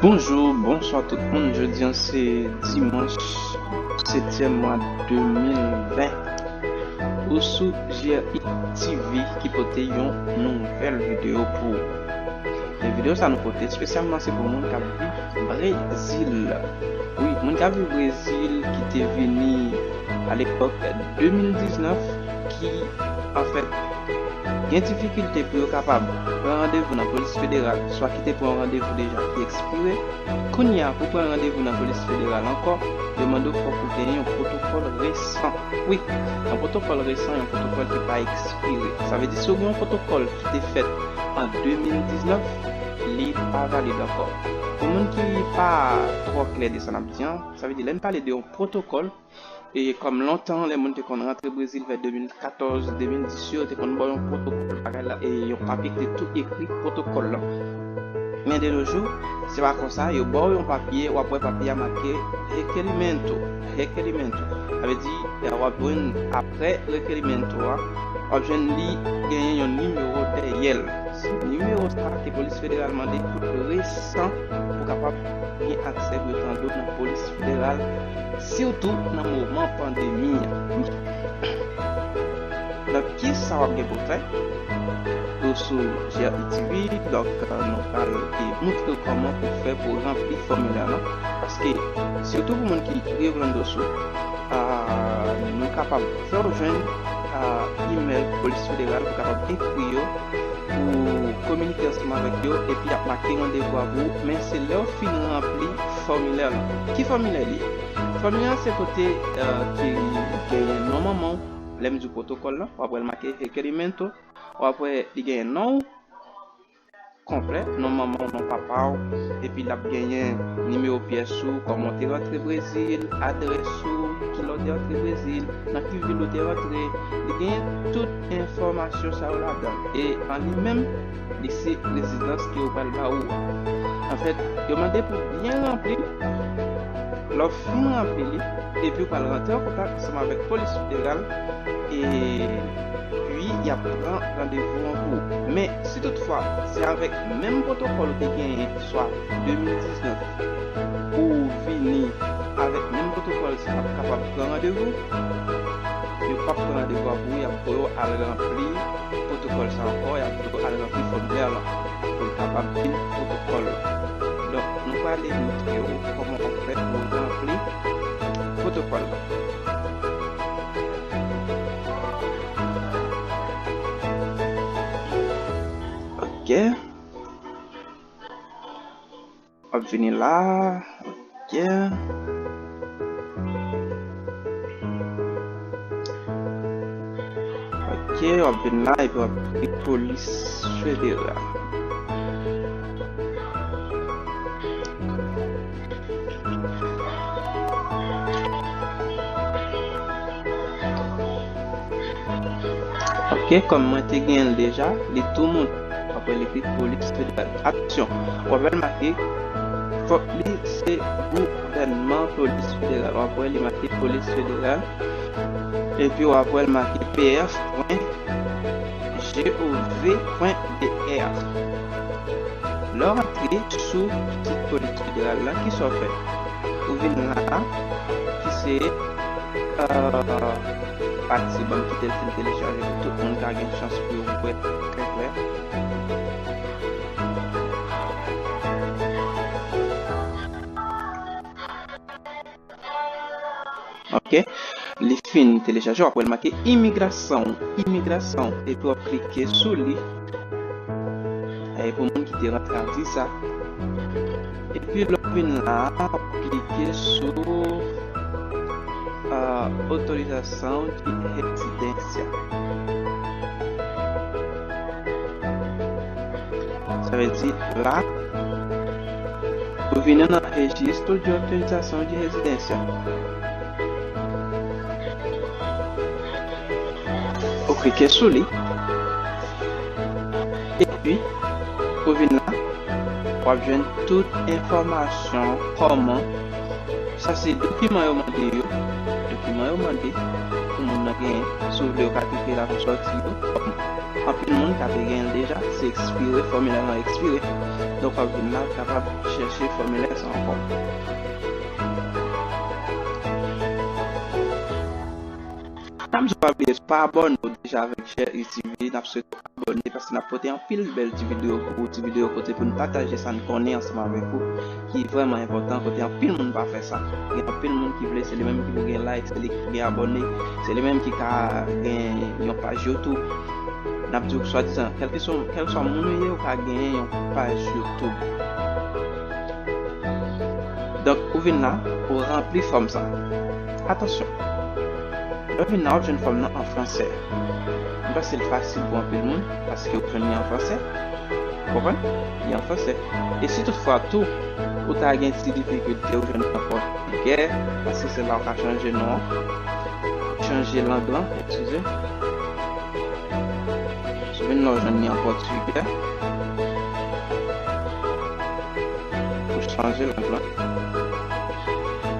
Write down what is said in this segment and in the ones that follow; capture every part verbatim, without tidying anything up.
Bonjou, bonswa tout moun. Jodi a se dimanch setyèm mwa de mil ven. Ou sou J R I T V ki pote yon nouvèl videyo pou ou. E videyo sa nou pote espesyalman se pou moun k ap viv Brezil. Wi, moun k ap viv Brezil ki te vini a lepòk de mil diznèf, ki, anfèt, gen difikilte pou yo kapab pran randevou nan polis federal, swa ki te pran randevou deja ki ekspire. Kounye a, pou pran randevou nan polis federal ankò, yo mande w fòk ou genyen yon pwotokòl resan. Wi, yon pwotokòl resan, yon pwotokòl ki pa ekspire. Sa vle di, si w gen yon pwotokòl ki te fèt an de mil diznèf, li pa valid ankò. Pou moun ki pa twò klè de sa n ap di an, sa vle di, lè n pale de yon pwotokòl, e kòm lontan, lè moun te konn rantre Brezil vè de mil katòz, de mil dis yo, yo te konn ba w yon pwotokòl, bagay la, e yon papye ki te tou ekri pwotokòl lan. Men de nos jours, se pa konsa, yo ba w yon papye, w ap wè papye a make rekerimento, rekerimento. Sa vle di, w ap jwenn apre rekerimento a, w ap jwenn li genyen yon nimewo dèyè l. Se nimewo sa ke polis federal mande pou resan pou kapab gen aksè pou yo tande w nan polis federal, sitou nan moman pandemi an. Donk, ki sa w ap gen pou w fè? Ou sou J R I T V, donk, euh, nou pral, e, moutre w kòman pou fè pou ranpli fòmilè lan. Paske, sitou pou moun ki Rio Grande do Sul, ah, nou kapab fè w jwenn, ah, imèl polis federal, ou kapab ekri yo pou kominike ansanm avèk yo, epi y ap make randevou a pou ou, men se lè w fin ranpli fòmilè lan. Ki fòmilè li ye? Fòmilè lan se kote, eh, ki genyen non manman w, lè m di w pwotokòl lan, w ap wè l make rekerimento, w ap wè li genyen non w konplè, non manman w, non papa w, epi l ap genyen nimewo pyès ou, kòman w te rantre Brezil, adrès ou, kilè w te rantre Brezil, nan ki vil ou te rantre, li genyen tout enfòmasyon sa yo ladan l. E an li menm, li se rezidans ke yo pral ba ou a. Anfèt, yo mande pou w byen ranpli l. Lè w fin ranpli li, epi w pral rantre an kontak ansanm avèk polis federal, epi y ap pran randevou an pou ou. Men, si toutfwa se avèk menm pwotokòl ou te genyen, swa de mil diznèf, ou vini avèk menm pwotokòl sa, ap kapab pran randevou, yo p ap pran randevou a pou ou, y ap voye w al ranpli pwotokòl sa ankò, y ap voye w al ranpli fòmilè lan pou l kapab vin pwotokòl la. Donk, nou prale montre w kòman w fè pou w ranpli pwotokòl la. Ok. W ap vini la. Ok. Ok, w ap vin la epi w ap ekri polis federal. Ok, kòm mwen te gen l deja, li tou moun. W ap wè l ekri polis federal. Atansyon, w ap wè l make, fòk li se gouvènman polis federal. W ap wè li make polis federal. Epi w ap wè l make P F pwen G O V pwen B R. Lè w rantre sou sit polis federal la, kisa w fè? Ou vin la, ki se, euh, pati, ban m kite l fin telechaje pou tout moun ka gen chans pou yo wè trè klè. Ok, li fin telechaje, w ap wè l make imigrasyon, imigrasyon, epi w ap klike sou li. E pou moun ki te rantre a visa. Epi lè w vin la, w ap klike sou, ah, otorizasyon de residência. Sa vle di la, ou vini nan registro de autorização de residência. Ou klike sou li. Epi, ou vin la, w ap jwenn tout enfòmasyon kòman Sa se dokiman yo mande yo. Dokiman yo mande pou moun nan genyen. Si w vle, yo ka te fè l avan sòti yo. Kòm anpil moun ka te genyen l deja, se ekspire, fòmilè lan ekspire. Donk, w ap vin la, w kapab chèche fòmilè sa ankò. N ap di w pa bliye, si w pa abòne w deja avèk Cherry T V, n ap swete w abòne, paske n ap pote anpil bèl ti videyo pou ou, ti videyo kote pou n pataje sa n konnen ansanm avèk ou, ki vrèman enpòtan, kote anpil moun pa fè sa. Gen anpil moun ki vle, se li menm ki pou gen like, se li ki pou gen abòne, se li menm ki ka gen yon paj YouTube. N ap di w swadizan, kèlkeswa, kèlkeswa moun ou ye, ou ka genyen yon paj YouTube. Donk, ou vin la, ou ranpli fòm sa. Atansyon. Lè w vin la, w ap jwenn fòm nan an fransè. M panse l fasil pou anpil moun, paske w jwenn li an fransè. Ou konprann? Li an fransè. E si toutfwa tou, ou ta gen ti difikilte, ou jwenn li an pòtigè, paske se la w ka chanje non an. Chanje lang lan, eskize. Si w vin la, w jwenn li an pòtigè. Ou chanje lang lan.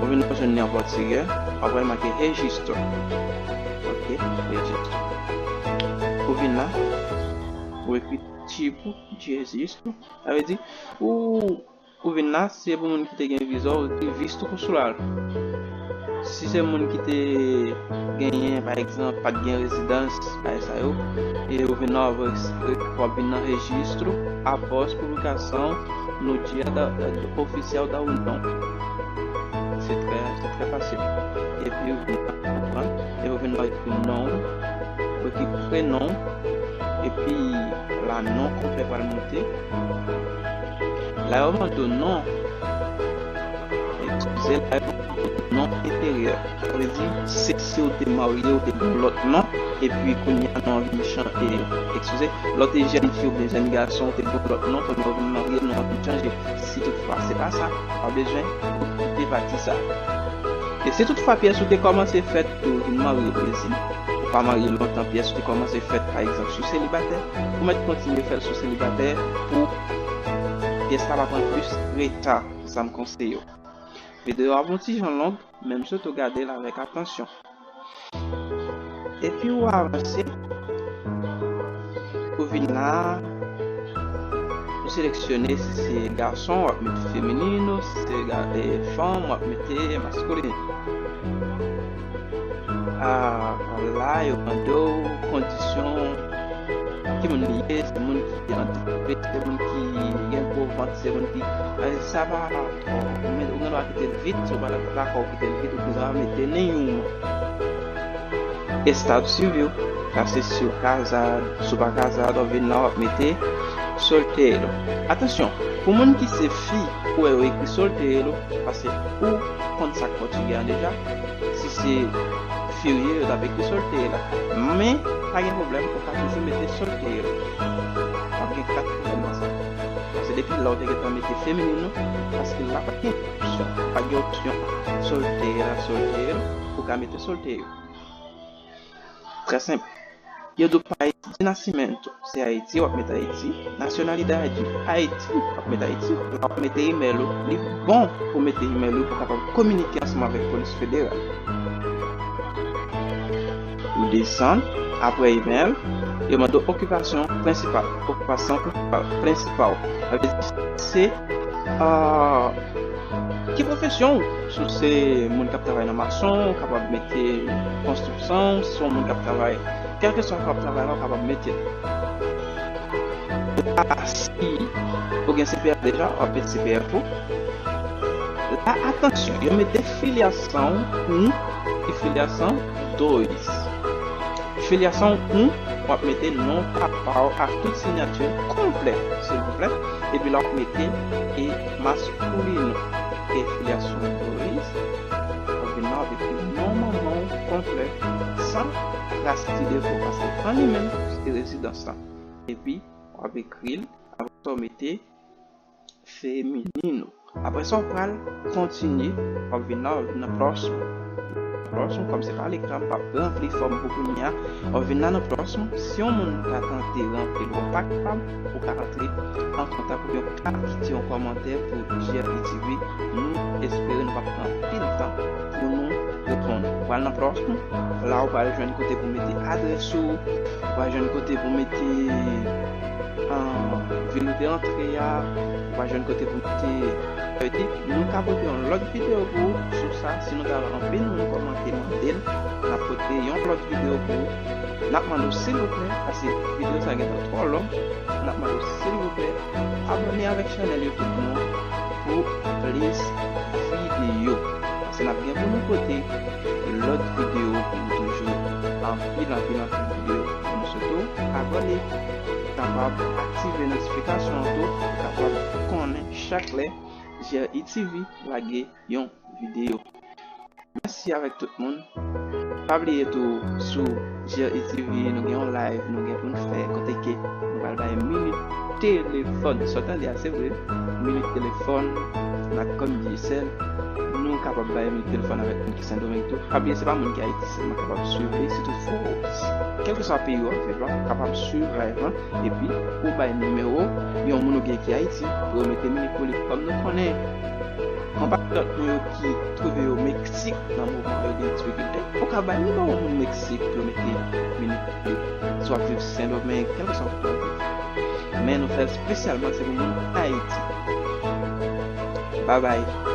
Ou vin la, w jwenn li an pòtigè. W ap wè l make registro. Ok, registro. Ou vin la, ou ekri tipo de registro. Sa vle di, ou Ou vin la, si se pou moun ki te gen viza, ou ekri visto consular. Si se moun ki te genyen, pa egzanp, pa t gen rezidans, bagay sa yo, e ou vin la, w ap, w ap vin nan registro após publicação no Dia da, da, Oficial da União. Se trè, se trè fasil. Epi ou vin la, konprann, e ou vin la, ou ekri non, ou ekri prenon, epi la non konplè pral monte. La yo mande w non. Eskize, la yo mande w non enteryè. Sa vle di, se si w te marye, w te gen yon lòt non, epi kounye a non an vin chanje. Eskize, lè w te jèn fi oubyen jèn gason, w te gen yon lòt non, kounye a w vin marye, non an vin chanje. Si toutfwa se pa sa, pa bezwen okite pati sa. E si toutfwa pyès ou te kòmanse fèt, ou vin marye Brezil, ou pa marye lontan, pyès ou te kòmanse fèt, pa egzanp, sou selibatè, ou mèt kontinye fè l sou selibatè pou pyès la pa pran plis reta, sa m konseye w. Videyo a ap yon ti jan long, men m swete w gade l avèk atansyon. Epi ou avanse, ou vin la, ou seleksyone si se gason, w ap mete femenino, si se ga-, e, fanm, w ap mete masculino. A, la, yo mande w kondisyon, ki moun li ye, se moun ki andikape, se moun ki gen gwo vant, se moun ki, e, sa va, ou gen dwa kite l vit, si w pa dakò kite l vit, ou gen dwa mete nenhuma. Estado civil, sa se si w kazad, si w pa kazad, w ap vin la, w ap mete solteiro. Atansyon, pou moun ki se fi, ou wè yo ekri solteiro, paske ou konn sa k pòtigè an deja, si se fi w ye, yo t ap ekri solteira. Men, pa gen pwoblèm, ou ka toujou mete solteiro. Pa gen kat pwoblèm nan sa. Paske depi la, ou te gentan mete femenino, paske la pa gen opsyon, pa gen opsyon solteira, solteiro, ou ka mete solteiro. Trè senp. Yo di w país de nascimento, se Ayiti, w ap mete Ayiti. Nacionalidade, Ayiti, w ap mete Ayiti. La w ap mete email ou. Li bon pou mete email ou pou kapab kominike ansanm avèk polis federal. Ou desann, apre email, yo mande w okipasyon prensipal. Okipasyon prensipal, prensipal. Sa vle di, se, ah, ki pwofesyon w? Si w se moun k ap travay nan mason, w kapab mete konstriksyon, si w se yon moun k ap travay, kèlkeswa w ap travay la, w kapab mete l. La, si ou gen C P F deja, w ap mete C P F ou. La, atansyon, yo mete filiação um e filiação dois. Filiação um, w ap mete non papa w ak tout siyati konplè, silvouplè. Epi la, w ap mete e masculino. E filiação dois, w ap vin la, w ap ekri non manman w konplè, san tras ti defo, paske an li menm, se rezidans lan. Epi, w ap ekri l, apre sa, w mete femenino. Apre sa, w pral kontinye, w ap vin la, w ap vin nan plus. Plus, kòm se pa lekran, m p ap ranpli fòm pou kounye a. W ap vin la nan plus, si yon moun ta tante ranpli l, ou pa kapab, ou ka rantre an kontak oubyen ou ka kite yon kòmantè pou J R E T V. Nou espere nou p ap pran anpil tan pou nou reponn. Pral nan plus, la ou pral jwenn kote pou mete adrès ou, ou pral jwenn kote pou mete, ah, vil ou te antre a, ou pral jwenn kote pou mete I D. Nou ka pote yon lòt videyo pou ou sou sa, si nou ta wè anpil moun kòmante mande l, n ap pote yon lòt videyo pou ou. N ap mande w silvouplè, paske videyo sa gentan twò long, n ap mande w silvouplè abòne avèk chanèl YouTube nou an pou plis videyo. Paske n ap gen pou nou pote lòt videyo pou nou toujou. Anpil, anpil, anpil videyo pou nou. Sitou, abòne, kapab aktive notifikasyon an tou, kapab konnen chak lè J R E T V lage yon videyo. Mèsi avèk tout moun. Pa bliye tou, sou J R E T V, nou gen yon live, nou gen pou n fè, kote ke nou pral bay minit telefòn. Sa w tande a, se vre. Minit telefòn, n ap kòm Digicel. Nou kapab bay minit telefòn avèk moun ki Sendomeng tou. Pa bliye, se pa moun ki Ayiti sèlman kapab swiv li, sitou fò, kèlkeswa peyi w ap viv la, kapab swiv live lan. Epi, ou bay nimewo yon moun ou gen ki Ayiti, pou yo mete minit pou li. Kòm nou konnen, konpatriyòt nou yo ki twouve yo Meksik, nan moman yo gen difikilte, ou ka bay nimewo moun Meksik pou yo mete minit pou li. Si w ap viv Sendomeng, kèlkeswa kote w ap viv. Men nou fè l espesyalman se pou moun Ayiti. Babay.